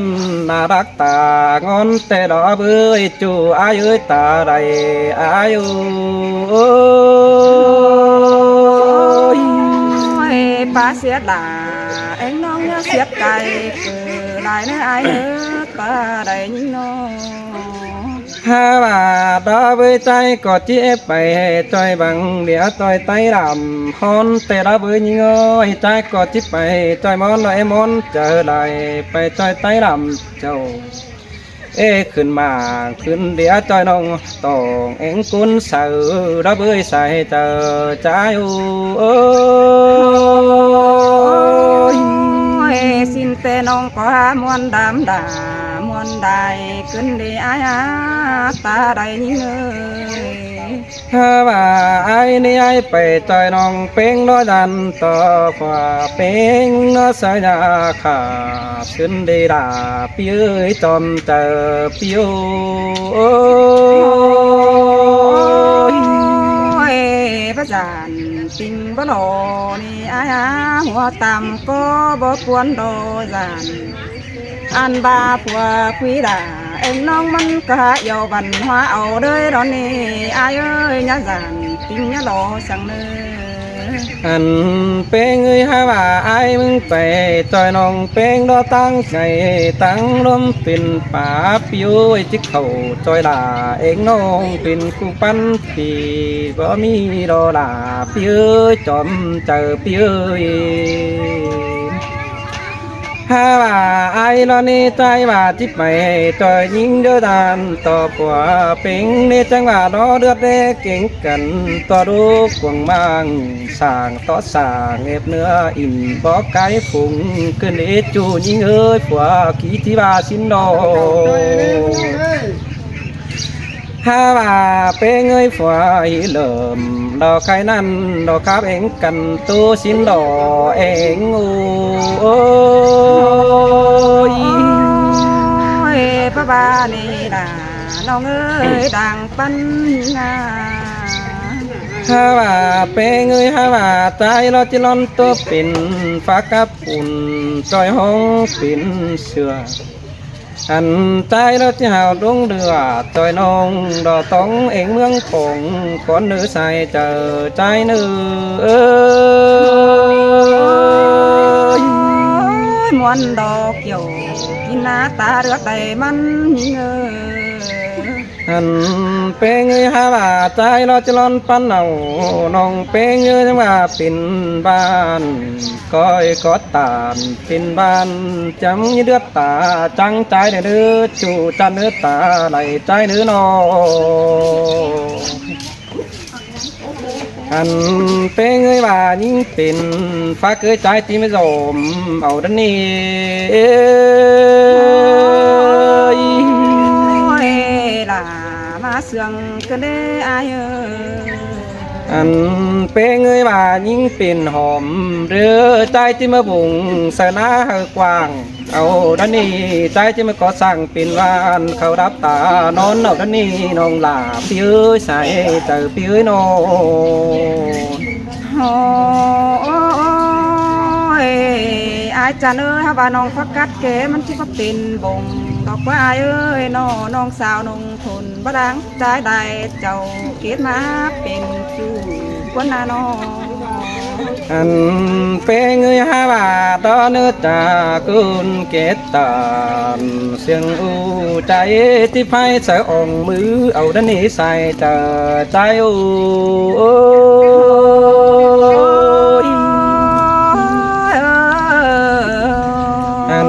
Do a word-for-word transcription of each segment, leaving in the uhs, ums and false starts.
ꞌnặn nả đắc ta ngón té đó bới ꞌchu ai ơi ta đảy ai ơi. Ôi, pá siết là em nong nhớ siết cay cử lại nữa ai nữa ta đảy nhính nô. Há ꞌva đó bới ꞌchái ꞌcọ ꞌchí pay ꞌchoi bang lia ꞌchoi ꞌTáy Đăm hón té đó bới nhính ơi, ꞌchái ꞌcọ ꞌchí pay ꞌchoi ꞌmón lo é ꞌmón chaư lai pay ꞌchoi ꞌTáy Đăm chảu. Ê khửn mả khửn lia ꞌchoi ꞌnọng tỏng ꞌeng ꞌcốn saư đó bới sai chaư ꞌchái ơi. Ôi, xin té ꞌnọng ꞌcọ ꞌmuôn đam đa ꞌmuôn đai khửn đi ai á ta đảy nhính ơi. Há ꞌva ai ꞌnị ai pay ꞌchoi ꞌnọng ꞌpéng đó dăn ꞌto ꞌpua ꞌpéng đó sai ꞌnhá khả khửn đi đa ꞌpi ơi chom chaư ꞌpi ơi. Ôi, báu dản ꞌtinh báu lo ꞌnị ai á hua tam ꞌcọ báu ꞌcuốn lo dản. Ăn ba phua phi đa em ꞌnọng ꞌmắn cá dầu văn hóa au đới đó ꞌnị ai ơi, ꞌnhá dản ꞌtinh ꞌnhá lo săng ꞌnớ. Ăn ꞌpéng ơi, há ꞌva ai ꞌmứng pay ꞌchoi ꞌnọng ꞌpéng đó ꞌtáng ngày ꞌtáng ꞌlốm pên pá ꞌpi ơi, ꞌchí khảu ꞌchoi đa ꞌeng ꞌnọng pên ꞌcú ꞌpắn ꞌpi báu ꞌmí lo đa ꞌpi ơi, chom chaư ꞌpi ơi. Há ꞌva ai lo ꞌnị ꞌchái ꞌva ꞌchí pay ꞌchoi nhính đé dản ꞌto ꞌpua ꞌpéng ꞌnị chắng ꞌva đó đướt đé kéng căn ꞌto đố cuông ꞌmáng sảng tó sảng ép ꞌnứa in bó cái phung khửn đi ꞌchu nhính ơi, phua kí ꞌchí ꞌva xin lo. Há ꞌva ꞌpéng ơi, phua hí lơm lo khai ꞌnặn lo khắp ꞌeng căn ꞌtố xin lo ꞌeng ơi. Ôi, báu ba ꞌnị đa ꞌnọng ơi đang ꞌpắn ꞌnhá. Há ꞌva ꞌpéng ơi, há ꞌva ꞌchái lo ꞌchí ꞌlón ꞌtố pên phák cắp ủn ꞌchoi ꞌhóng pên sửa. Ăn ꞌchái lo ꞌchí hảu đống đưa ꞌchoi ꞌnọng đo tóng ꞌeng ꞌmướng khong cón ꞌnớ sai chaư ꞌchái ꞌnớ ơi. Ôi, ꞌmuôn đo kiẻo kin ná ta đướt đảy ꞌmắn nhính ơi. Ăn ꞌpéng ơi, há ꞌva ꞌchái lo ꞌchí ꞌlón ꞌpắn au ꞌnọng ꞌpéng ơi, chắng ꞌva pên ꞌvan ꞌcoi có tản pên ꞌvan chắng ꞌnhí đướt ta chắng ꞌchái đảy ꞌnớ ꞌchu chăn ꞌnớ ta đảy ꞌchái ꞌnớ ꞌnọ. Ăn ꞌpéng ơi, ꞌva nhính pên phák ơi ꞌchái ꞌchí ꞌmí dom au đá ꞌnị ơi. Ôi, lả ꞌmá sương Cơn đế ai ơi. Ăn ꞌpéng ơi, ꞌva ꞌnhính pên hỏm ꞌlới, ꞌchái ꞌchí ꞌmá bung sáư ná hảư quảng. Au đá ꞌnị ꞌchái ꞌchí ꞌmá có sảng pên ꞌvan khảu đắp ta ꞌnón. Au đá ꞌnị ꞌnọng lả ꞌpi ơi, sai chaư ꞌpi ơi ꞌnọ. Ôi, ai chăn ơi, hả ꞌva ꞌnọng phác cắt ké ꞌmắn ꞌchí có pên bung đọc ꞌquá ai ơi ꞌnọ, ꞌnọng sao ꞌnọng thôn bá đang ꞌchái đảy chảu kết ꞌmá pên ꞌchu ꞌquá ꞌna ꞌnọ. Ăn ꞌpéng ơi, hả ꞌva ꞌtó ꞌnớ ta ꞌcốn kết tản siêng ꞌu ꞌchái ꞌchí ꞌphái sáư ỏng ꞌmứ. Au đá ꞌnị sai chaư ꞌchái ꞌu. Ôi. Ăn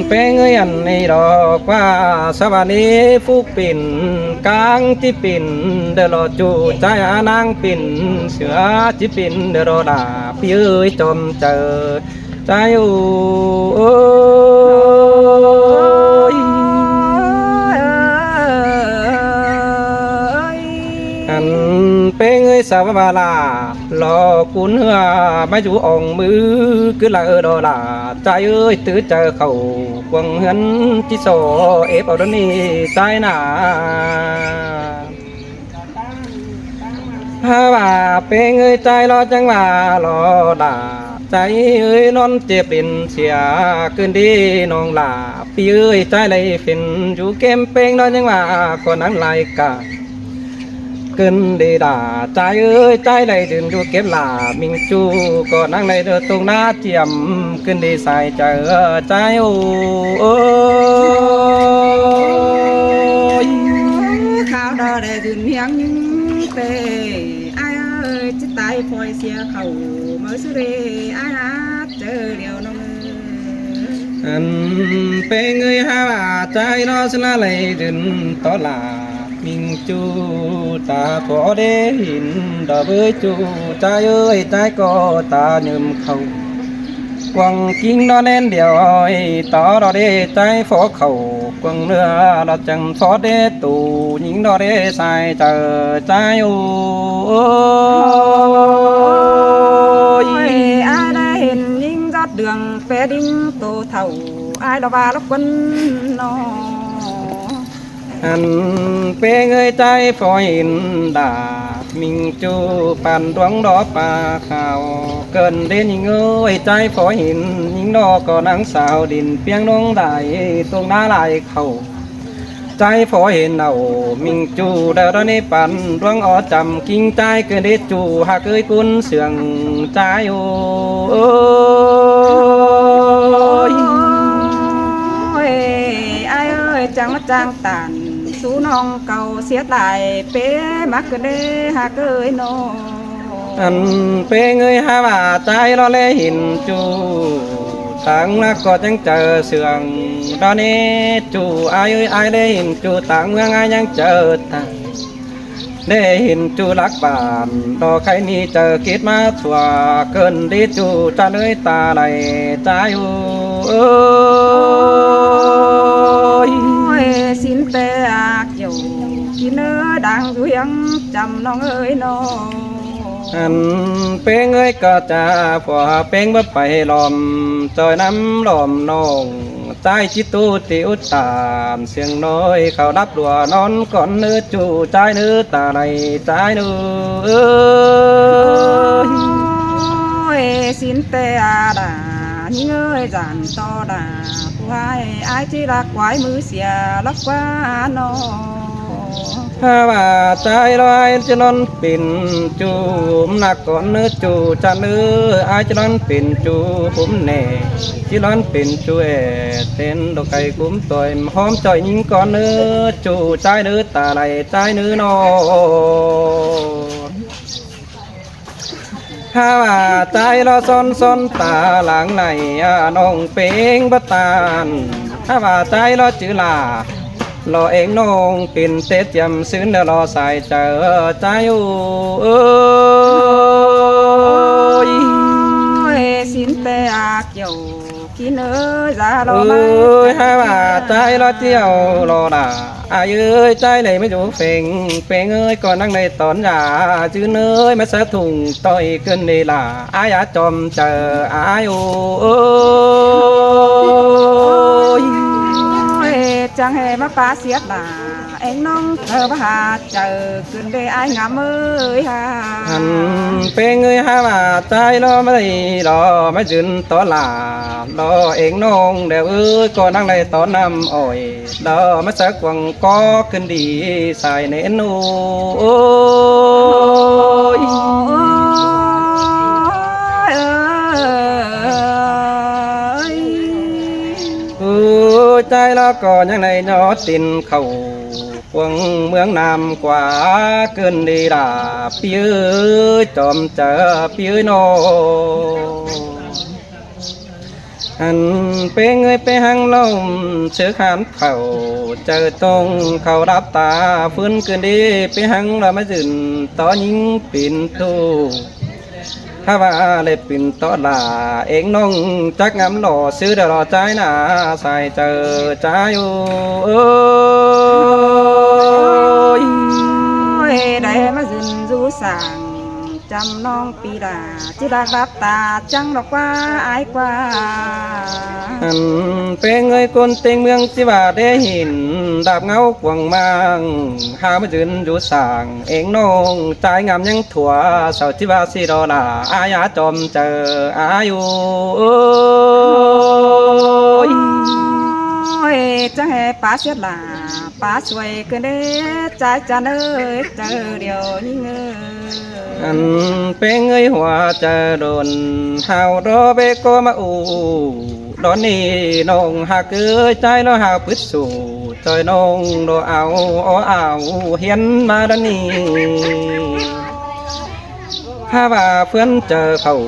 ꞌpéng ơi, ăn ꞌnị đỏ ꞌquá sa ꞌva ꞌnị phú pên cáng ꞌchí pên đa lo ꞌchu ꞌchái, ꞌnáng pên sửa ꞌchí pên đa lo đả ꞌpi ơi, chom chaư ꞌchái ꞌu. Ôi. Ăn ꞌpéng ơi, sa ꞌva ꞌva lả lo cún ꞌhứa ꞌmá dú ỏng ꞌmứ cứ lả ơ đo lả ꞌchái ơi, tứ chaư khảu cuông ꞌhướn ꞌchí so ép au đá ꞌnị ꞌchái nả. Hả ꞌva ꞌpéng ơi, ꞌchái lo chắng ꞌva lo đả ꞌchái ơi, ꞌnón chếp pên sia cơn đế ꞌnọng lả ꞌpi ơi, ꞌchái đảy pên dú kém ꞌpéng ꞌnón chắng ꞌva ꞌcọ ꞌnắng lai cả. Cơn đế đả ꞌchái ơi, ꞌchái đảy dưn dú kém lả ꞌmính ꞌchu ꞌcọ ꞌnắng đảy đơ tông ná chiêm. Cơn đế sai chaư ꞌchái ꞌu. Ôi. Khảu đo đảy dưn ꞌhiếng ꞌnhính pên ai ơi, ꞌchí tai phoi sia khảu ꞌmá ꞌsứ đế ai hát chaư điêu ꞌnọng ơi. Ăn ꞌpéng ơi, hả ꞌva ꞌchái ꞌnọ ꞌsứ ꞌná đảy dưn tó lả ꞌmính ꞌchu ta phó đế hên đo bới ꞌchu ꞌchái ơi, ꞌchái ꞌcọ ta nhơm khảu cuông ꞌkính ꞌnọ ꞌnén điêu ơi, tó đo đế ꞌchái phó khảu cuông ꞌnưa đo chắng phó đế tủ ꞌnhính đo đế sai chaư ꞌchái ꞌu. Ôi. Ôi, ai đảy hên ꞌnhính dót đường pé đính tô thảu ai lo ꞌva lo ꞌquá ꞌnọ. Ăn ꞌpéng ơi, ꞌchái phó hên đả ꞌmính ꞌchu păn đuống đỏ pa khảu, cơn đế ꞌnhính ơi, ꞌchái phó hên ꞌnhính ꞌnọ ꞌcọ ꞌnắng sao đin piếng ꞌnọng đảy tông ná lai khảu. ꞌChái phó hên au ꞌmính ꞌchu đa đo ꞌnị păn đuống ó chăm ꞌkính ꞌchái cơn đế ꞌchu hák ơi cún siêng ꞌchái ꞌu. Ôi. Ôi, ai ơi, chắng ꞌmá chắng tản sú ꞌnọng cáu siết lai pé ꞌmá cơn đế hák ơi ꞌnọ. Ăn ꞌpéng ơi, hả ꞌva ꞌchái lo đảy hên ꞌchu táng ꞌnạ ꞌcọ chắng chaư siêng đo ꞌnị ꞌchu ai ơi, ai đảy hên ꞌchu táng ꞌmướng ai chắng chaư táng đảy hên ꞌchu lắc bản đo khay ꞌnị chaư kết ꞌmá sua cơn đế ꞌchu ꞌchá ꞌnới ta đảy ꞌchái ꞌu. Ôi. Ôi, sín ꞌtẹ ác dầu kín ơ đang dú ꞌhiếng chăm ꞌnọng ơi ꞌnọ. Ăn ꞌpéng ơi, ꞌcọ ꞌchạ phua ꞌpéng báu pay lom ꞌchoi ꞌnắm lom ꞌnọng ꞌchái ꞌchí ꞌtố ti út tản siêng ꞌnọi khảu đắp đua ꞌnón cón ꞌnớ ꞌchu ꞌchái ꞌnớ ta đảy ꞌchái ꞌnớ. Ôi, sín ꞌtẹ a đa ꞌnhính ơi, dản ꞌto đa phua ai ꞌchí lắc quái ꞌmứ sia lắc ꞌquá ꞌnọ. Hả ꞌva ꞌchái lo ai ꞌchí ꞌnón pên ꞌchu ꞌmá ꞌnạ cón ꞌnớ ꞌchu ꞌchá ꞌnớ, ai ꞌchí ꞌnón pên ꞌchu ꞌcúm nẻ, ꞌchí ꞌnón pên ꞌchu ẻ tên độc cày cúm ꞌtoi ꞌhóm ꞌchoi ꞌnhính cón ꞌnớ ꞌchu ꞌchái ꞌnớ ta đảy ꞌchái ꞌnớ ꞌnọ. Hả ꞌva ꞌchái lo son son ta lăng đảy a ꞌnọng ꞌpéng bá tan. Hả ꞌva ꞌchái lo chứ lả lo ꞌeng ꞌnọng pên tết chiêm sứn đa lo sai chaư ꞌchái ꞌu. Ôi. Ôi, sín ꞌtẹ ác dầu kín ơ, dá lo ꞌmá. Ôi, hả ꞌva ꞌchái lo chiêu lo đả Ai ơi, ꞌchái đảy ꞌmá dú pheng, pheng ơi, ꞌcọ ꞌnăng đảy tón dả, ꞌchư ꞌnới ꞌmá ꞌsá thủng ꞌtoi ꞌcứn đi lả, ai á chom chaư, ai ơi. Ôi, chắng hê ꞌmá pá siết lả, ꞌéng ꞌnọng thơ bá hả chaư, ꞌcứn đi ai ngắm ơi hả. Hăn pheng ơi hả, ꞌmá ꞌchái lo ꞌmá đảy lo ꞌmá dưn tó lả, lo ꞌéng ꞌnọng đéo ơi, ꞌcọ ꞌnăng đảy tó năm ỏi. Lo ꞌmá ꞌsá quăng ꞌcó ꞌcứn đi sai nến ôi. Ôi, ôi. Ôi, ꞌchái lo ꞌcọ ꞌnhắng đảy ꞌnhó tin khảu quăng ꞌmướng Nam ꞌquá ꞌcứn đi lả, ꞌpi ơi, chom chaư ꞌpi ơi ꞌnọ. Hăn pheng ơi, ꞌpé hăng ꞌlống sứ khán khảu, chaư tông khảu đáp ta ꞌphớn ꞌcứn đi, ꞌpé hăng lo ꞌmá dưn tó ꞌnhính pin thu. Hả ꞌva lê pin tó lả, ꞌéng ꞌnọng chắc ngắm lo sứ đa lo ꞌchái nả, sai chaư ꞌchái ơi. Ôi, đảy ꞌmá dưn dú sảng, chăm ꞌnọng ꞌpi lả, ꞌchí đáp đáp ta chắng lo ꞌquá ai ꞌquá. Hăn pheng ơi, ꞌcốn ꞌtếng ꞌmướng ꞌchí ꞌva đé hỉn, đáp ꞌngáu quăng ꞌmáng, hả ꞌmá dưn dú sảng, ꞌéng ꞌnọng ꞌchái ngắm ꞌnhắng thua, sau ꞌchí ꞌva ꞌsị lo lả, ai á chom chaư, ai ơi. Ôi, chắng hê pá siết lả, pá suối ꞌcứn đi, ꞌchái chăn ơi, chaư điêu ꞌnhính ơi. Hăn pheng ơi, hua chaư đôn, hảư đo bê ꞌcọ ꞌmá ụ, đón đi ꞌnọng hảư ơi, ꞌchái lo hảư pứt sủ, ꞌchoi ꞌnọng đo au ó au hiến ꞌmá đón đi. Hả ꞌva ꞌphớn chaư khảu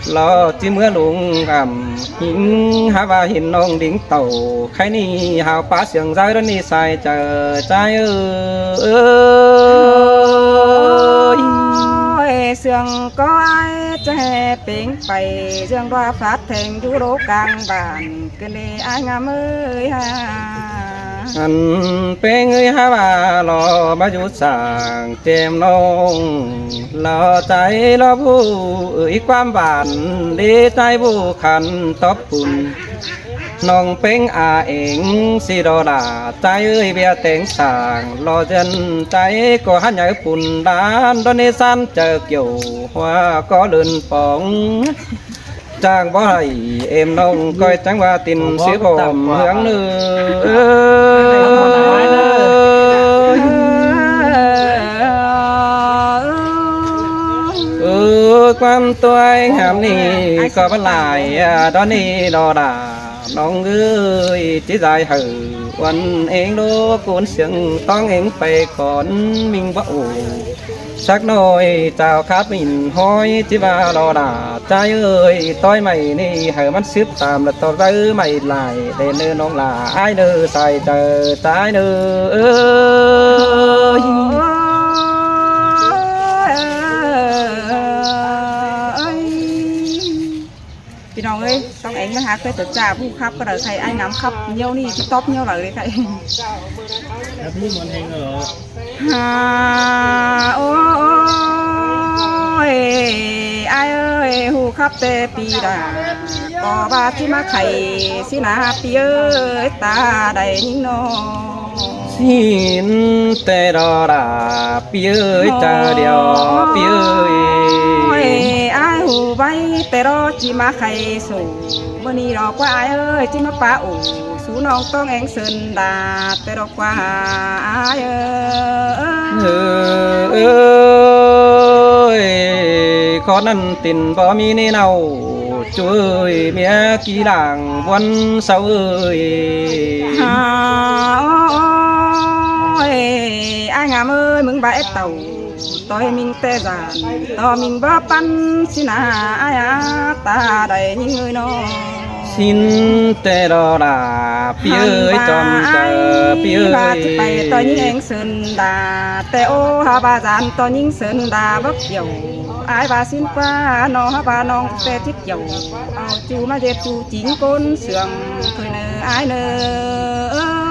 lo ꞌchí ꞌmứa lung ẳm, hính hả ꞌva hỉn ꞌnọng đính tảu, khay ꞌnị hảư pá siêng dai đón đi sai chaư ꞌchái ơi. Ôi, siêng ꞌcọ ai ꞌchí hê pính pay, ꞌdương ꞌva phát thanh dú đô cang bản, ꞌcứn đi ai ngắm ơi hả. Hăn pheng ơi hả ꞌva lo ꞌmá dú sảng, chêm ꞌnọng lo ꞌchái lo pú ơi ꞌquám bản, đi ꞌchái pú khăn tóp pun. ꞌNọng pheng a ꞌéng ꞌsị lo lả, ꞌchái ơi ꞌviạk teng sảng, lo dân ꞌchái ꞌcọ hả nháư pun đan, đón đi san chaư kiẻo, hua ꞌcọ lưn póng. Chang bó đảy, êm ꞌnọng ꞌcoi chắng ꞌva tin sứ bỏm hương nư. Ơ, ꞌquám ꞌtoi hảm ꞌnị ꞌcọ bá lai, a, đón đi lo đả, ꞌnọng ơi, ꞌchí dai hảư uôn ꞌéng đô ꞌcốn siêng ꞌtóng ꞌéng pay cón ꞌminh báu ổ. Sắc ꞌnọi chao khát mìn hói ꞌchí ꞌva lo đả ꞌchái ơi, ꞌtoi mảy ꞌnị hảư ꞌmắn sứp tam lỏ ꞌtoi ꞌvạy mảy lai, đen ꞌnơ ꞌnọng lả ai ꞌnơ sai chaư ꞌchái ꞌnơ ơi. ꞌPi ꞌnọng ơi, ꞌtóng ꞌéng ꞌmá hák ꞌtoi ꞌtoi ꞌchạ ꞌhụ khắp ꞌcọ đảy khay, ai ngắm khắp ꞌnéo ꞌnị ꞌchí tóp ꞌnéo đảy khay. Hả, ô, ô, ôi, ai ơi, ꞌhụ khắp ꞌtẹ ꞌpi đa, ꞌcọ ꞌva ꞌchí ꞌmá khay ꞌsịn ꞌnạ ꞌpi ơi, ta đảy ꞌnhính ꞌnọ. ꞌSịn ꞌtẹ lo đả ꞌpi ơi, chaư điêu ꞌpi ơi. Ôi, ai ꞌhụ ꞌvạy ꞌtẹ lo ꞌchí ꞌmá khay sủ, ꞌmự ꞌnị lo ꞌquá ai ơi, ꞌchí ꞌmá pá ủ, sú ꞌnọng ꞌtóng ꞌéng sơn đa, ꞌtẹ lo ꞌquá ai ơi. Ơi, khót ꞌnặn tin báu ꞌmí ꞌnị ꞌnạu, ꞌchu ơi, ꞌmía kí lảng ꞌbuôn sau ơi. Hả, ô, ôi, ai ngắm ơi, ꞌmứng bái tảu, ꞌtoi ꞌminh ꞌtẹ dản, ꞌtoi ꞌminh báu păn ꞌsịn ꞌnạ, ai á, ta đảy ꞌnhính ơi ꞌnọ. ꞌSịn ꞌtẹ lo đả ꞌpi ơi, chom chaư ꞌpi ơi. Hẳn ꞌva ai ꞌva ꞌchí pay ꞌtoi ꞌnhính ꞌéng sơn đa, ꞌtẹ ô hả ꞌva dản ꞌtoi ꞌnhính sơn đa báu kiẻo. Ai ꞌva ꞌsịn ꞌquá ꞌnọ hả ꞌva ꞌnọng ꞌtẹ ꞌchí kiẻo. Au ꞌchu ꞌmá ꞌdệt ꞌchu chính ꞌcốn sương khơi ꞌnơ ai ꞌnơ.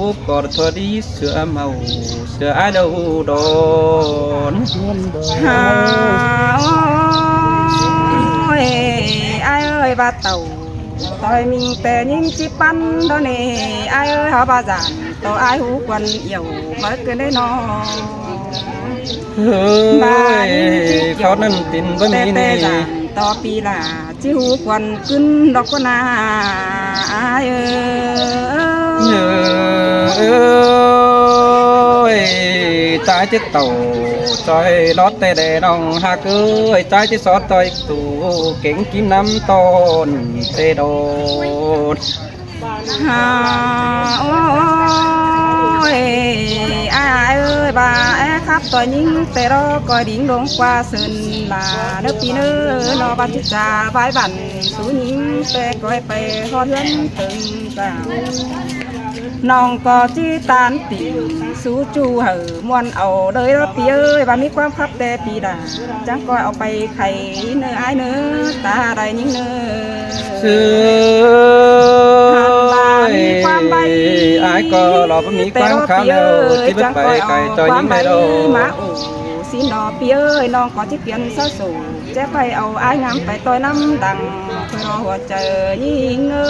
cốc ꞌcọ thôi đi sửa màu sửa ai đâu đón. Hả, ôi, ai ơi, ba tàu tôi mình té những chiếc bắn đó nè, ai ơi, hả, ba dàn tôi ai hú quần yêu với cái đấy nó. Ơi, khót ꞌnặn tin bá ꞌmí tê nê. Dàn to pi là chứ hú quần cưng đó con à, ai ơi. Ơi, ơi, ꞌchái chết tàu, ꞌchoi lót tê đe ꞌnọng ꞌhặc ơi, ꞌchái chết sót ꞌchoi tủ, kéng kim năm tôn tê đôn. Hả, ôi, ai ơi, ba é khắp ꞌchoi ꞌnhính tê đó coi đính đốn qua sơn là nước pi nơ nó ba chít cha bái bản số ꞌnhính tê coi pê hót ꞌhướn tưng dạo. ꞌNọng ꞌcọ ꞌchí tán tỉ sú ꞌchu hảư muôn au đới đó pi ơi, ba ꞌmí ꞌquám khắp tê pi đà. Chắng coi au pay khay nơ ai nơ, ta đảy ꞌnhính nơ. Sư ơi, ai ꞌcọ lo bá ꞌmí ꞌquám khắp đaư, ꞌchí bá pay khay ꞌchoi ꞌnhính đaư đô. Má ổ xin đó pi ơi, ꞌnọng ꞌcọ ꞌchí piến sáo sổ, ché pay au ai ngắm pay ꞌtoi năm đăng, thôi lo hua chaư ꞌnhính ơ.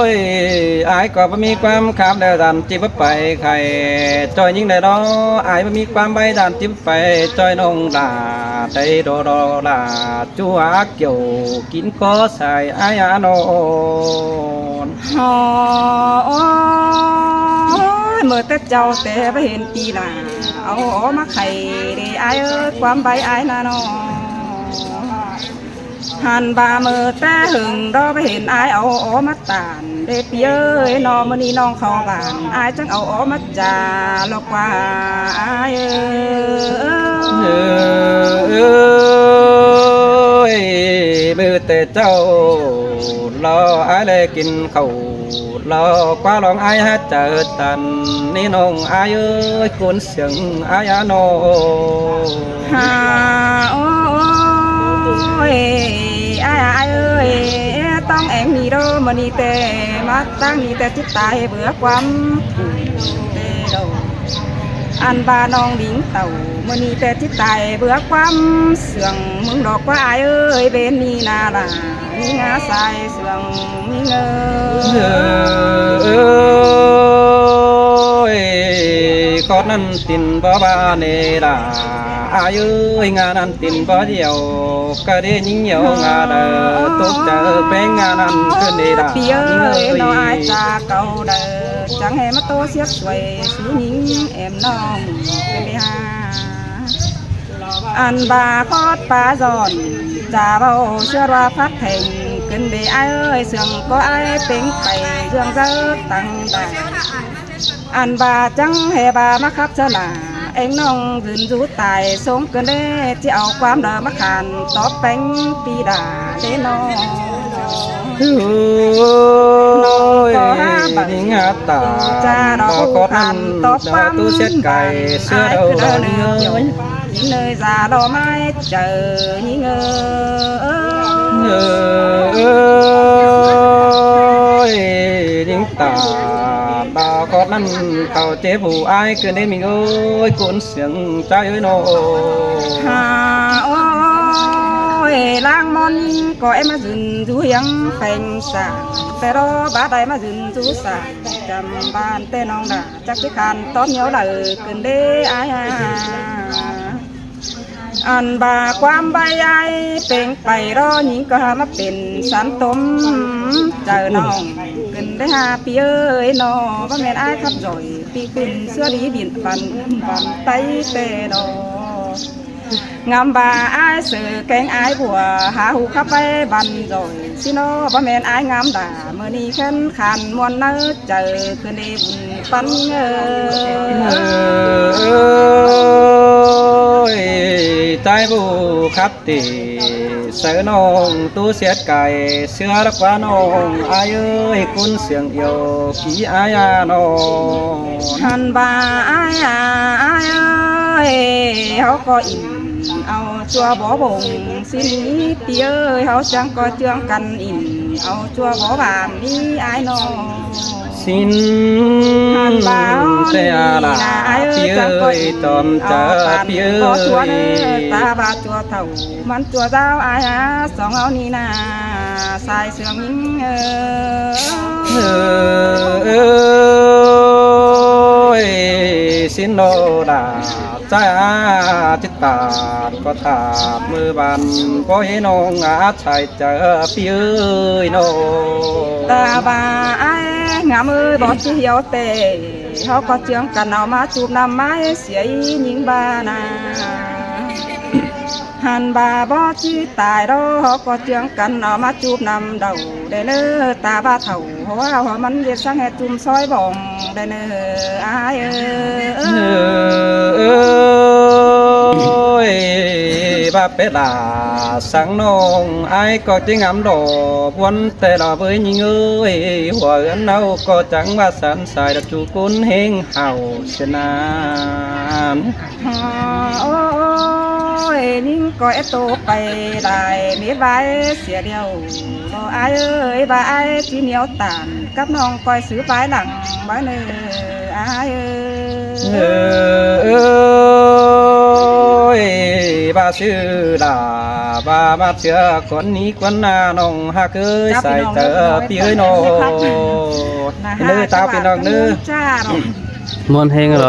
Ơi, ai ꞌcọ bá ꞌmí ꞌquám khắp đaư, dản ꞌchí bá pay khay ꞌchoi ꞌnhính đaư đô. Ai bá ꞌmí ꞌquám bái, dản ꞌchí bá pay ꞌchoi ꞌnọng đa, đảy đô đô đa, ꞌchu hák kiẻo kin có sai ai á ꞌnọn. Hả, ôi, ꞌmự té chảu té bá hên pi là au ók ꞌmá khay đê ai ơi, ꞌquám bái ai ꞌna ꞌnọ. Hẳn ba ꞌmự té hưng đó bá hên ai au ók ꞌmá tản đê pi ơi, ꞌnọ ꞌmự ꞌnị ꞌnọng khảu bản ai chắng au ók ꞌmá chả lo qua ai ơi. Ơi, ꞌmự té chảu lo ai lê kin khảu lo qua lòng ai hák chaư tản ꞌnị ꞌnọng ai ơi, ꞌcốn siêng ai á ꞌnọ. Hả, ôi, ai, ai ơi, ꞌtong eng ꞌnị đô ꞌmự ꞌnị té, ꞌmá ꞌtáng ꞌnị té chít tai bứa ꞌquám tê đô. Ăn ba ꞌnọng đính tảu ꞌmự ꞌnị té chít tai bứa ꞌquám sương ꞌmướng đo qua ai ơi, bên ꞌnị ꞌna là ꞌnhính ꞌngá sai sương ꞌnhính ơ. Ơi, khót ꞌnặn tin bó ba nê đa, ai ơi, ꞌngá ꞌnặn tin bó điêu, ꞌcọ đê ꞌnhính điêu ꞌngá đaư, tốc chaư ꞌpéng ꞌngá ꞌnặn ꞌcứn nê đa. Pi ơi, ꞌnọ ai cha cau đaư, chắng hê ꞌmá ꞌtố siếc suối, sú ꞌnhính em ꞌnọng ꞌcứn nê ha. Ăn ba khót pá dọn, cha báu ꞌchưa ꞌva phát thanh, ꞌcứn đê ai ơi, sương ꞌcọ ai ꞌpéng pay, ꞌdương dớt tăng đảy. Ăn ba chắng hê ba ꞌmá khắp ꞌchớ nả, eng ꞌnọng dưn dú tai, sống ꞌcứn đê, ꞌchí au ꞌquám đaư ꞌmá khan, tóp ꞌpéng pi đa đê ꞌnọ. Ôi, ꞌnhính ꞌngá tả, cha đó khót ꞌnặn, tóp ꞌquám tu siết cải, sứa đâu đaư ꞌnhính ơi. Nơi già đó mãi chờ ꞌnhính ơ. Ơi, ꞌnhính tả, ba khót ꞌnặn khảu chế phủ ai ꞌcứn đê ꞌmí ơi, ꞌcốn siêng ꞌchái ơi ꞌnọ. Hả, ôi, ꞌláng ꞌmón ꞌnhính ꞌcọ é ꞌmá dưn dú hiếng pheng sả, té đó bá đảy ꞌmá dưn dú sả, chăm ban té ꞌnọng đa, chắc chứ khan tóp nhiêu đaư ꞌcứn đê ai ha. Ăn ba ꞌquám bái ai ꞌpéng pay đó, ꞌnhính ꞌcọ hả ꞌmá pên sán tốm chaư ꞌnọng ꞌcứn đê ha pi ơi ꞌnọ, bá ꞌmen ai khắp doi pi ꞌcứn sứa đi biên bản bản Tây té đó. Ngắm ba ai sư kéng ai bua, hả hú khắp bái bản doi, ꞌsịn ꞌnọ bá ꞌmen ai ngắm đa. ꞌMự ꞌnị khen khan muôn nớ chaư, ꞌcứn đê bun păn ơ. Ôi, ꞌchái ꞌvu khắp tỉ, sáư ꞌnọng ꞌtú siết cai, ꞌsứa đắc ꞌva ꞌnọng ải ơi, ꞌcốn siêng iêu kí ải a ꞌnọng. Hăn ꞌva ải a, ải ơi, ꞌháu ꞌcọ ỉn au ꞌchua bók bông ꞌsịn ꞌnị ꞌpi ơi, ꞌháu chắng ꞌcọ ꞌchương căn ỉn au ꞌchua bók bản ꞌnị ải ꞌnọng. ꞌSịn hăn ꞌva ꞌnị ꞌnạ ải ơi, chắng ꞌcọ ỉn au bản bók ꞌchua ꞌnớ, ta ꞌva ꞌchua thảu ꞌmắn ꞌchua dáo ải a song au ꞌnị ꞌnạ, sai sương ꞌnhính ơ. Ôi, ꞌsịn ꞌnọ đa, ꞌchái a, ꞌchí tạt ꞌcọ tạt ꞌmự bản bók ꞌnọng a sai chaư ꞌpi ơi ꞌnọ. Ta ꞌva ải ngắm ơi, bók ꞌchí hiếu tể, ꞌháu ꞌcọ ꞌchương căn au ꞌmá chụp ꞌnặm ꞌmá sia ꞌnhính ꞌva ꞌnạ. Hăn ꞌva bók ꞌchí tai đó, ꞌháu ꞌcọ ꞌchương căn au ꞌmá chụp ꞌnặm đaư đảy ꞌnớ, ta ꞌva thảu hua hua ꞌmắn ꞌdệt ꞌsướng ꞌhẹt chum soi bỏng đảy ꞌnớ ải ơi. Ôi, ꞌva pét lả săng ꞌnọng ải ꞌcọ ꞌchí ngắm đo ꞌbuôn ꞌtẹ lỏ ꞌvới ꞌnhính ơi, hua ươn ꞌháu ꞌcọ chắng ꞌva săn sai đa ꞌchu ꞌcốn ꞌhéng hảư sia ꞌnặn. Ôi, ꞌnhính ꞌcọ é tô pay lai mết ꞌvái sia điêu. Ôi ải ơi, ꞌva ải ꞌchí ꞌnéo tản cắp ꞌnọng ꞌcoi sứ ꞌvái lăng ꞌvái ꞌnớ ải ơi. Ôi, ꞌva ꞌsứ lả, ꞌva ꞌmá ꞌchưa cón ꞌnị cón ꞌnạ ꞌnọng ꞌhặc ơi, sai chaư ꞌpi ơi ꞌnọ. ꞌNớ ta ꞌpi ꞌnọng ꞌnớ. ꞌMuôn ꞌhéng